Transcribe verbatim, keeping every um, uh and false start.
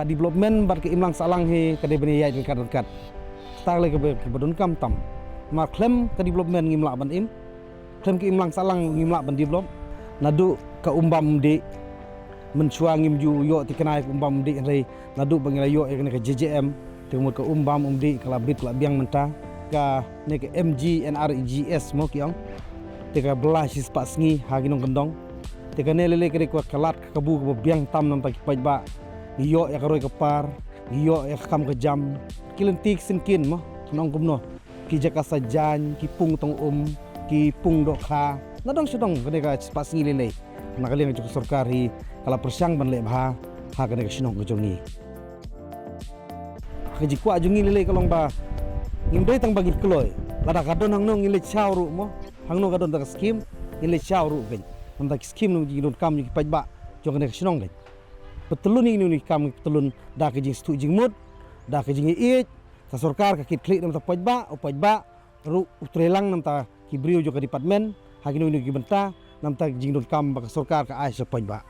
Development bad ka imlang sahlang hi ka dei ban ïaid ryngkat ryngkat. Kata ka lei kaba, kaba donkam tam. Namar khlem ka development ngim lah ban im. Khlem ka imlang sahlang ngim lah ban develop. Naduh ka Umbam Umdih, mynshuwa ngim ju ïoh thikna ïa ka Umbam Umdih, hynrei naduh ba ngi la ïoh ïa kane ka J J M, te ka mut ka Umbam Umdih ka la bit ka la biang mynta. Kane ka M G N R E G S mo ki ong. Te ka bylla shispah sngi ha ki nongkyndong. Te kane lei lei ka dei ka lad ka kabu kaba biang tam na bynta ki paidbah. Ngi ïoh ïa ka roi ka par, ngi ïoh ïa ka kam ka jam. Ki lynti ki syngkien mo, nong kumno. Ki jaka sa jaiñ, ki pung tong um, ki pung dohkha. Na dong sha dong kane ka shispah sngi lei lei. Na ka liang jong ka sorkar hi ka la pyrshang ban leh bha ha kane ka shnong ka jong ngi. Ka jingkwah jong ngi lei lei ka long ba ngim dei tang ba ngin kloi. Lada ka don hangno ngin leit shaw ruh mo. Hangno ka don da ka skim ngin leit shaw ruh kein. Namar ki skim nong jingdonkam jong ki paidbah jong kane ka shnong kein. Pyntylun ïa kine ki kam pyntylun da ka jingstad jingmut, da ka jingïeit, ka sorkar ka kit khlieh na bynta paidbah, u paidbah ruh u trei lang na bynta ki briew jong ka department ha kino kino ki bynta na bynta ka jingdonkam ba ka sorkar ka ai sha paidbah.